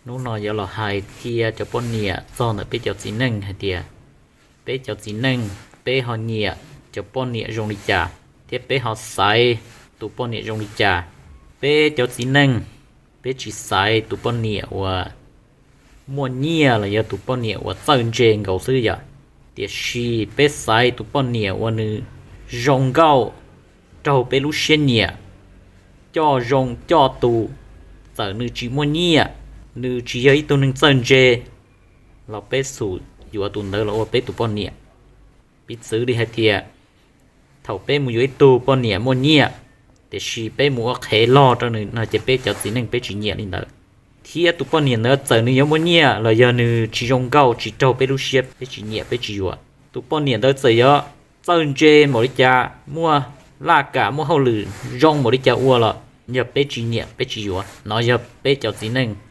Hnub no yuav los hais thiab cov poj niam txog ntawm peb cov txiv neej hais tias peb cov txiv neej, peb ho nyiam cov poj niam zoo li cas thiab peb ho xaiv tus poj niam zoo li cas. Peb cov txiv neej, peb tsis xaiv tus poj niam uas muaj nyiaj los yog tus poj niam uas txawj ntse nkaus xwb yom, tiam sis peb xaiv tus poj niam uas nws zoo nkauj, raug peb lub siab nyiam, coj zoo coj tus, txawm nws tsis muaj nyiaj, nws tsis yog ib tug neeg txawj ntse los peb xum yuav tus ntawd los ua peb tus poj niam. Piv txwv li hais tias thaum peb mus yuav ib tug poj niam muaj nyiaj, tiam sis peb mus ua qhev log rau nws no ces peb cov txiv neej peb tsis nyiam li ntawd. Thiab tus poj niam ntawd txawm nws yuav muaj nyiaj los yog nws tsis zoo nkauj tsis raug peb lub siab, peb tsis nyiam peb tsis yuav. Tus poj niam ntawd txawm yuav txawj ntse npaum li cas, muaj laj kam muaj hauj lwm zoo npaum li cas ua los yog peb tsis nyiam peb tsis yuav. No yog peb cov txiv neej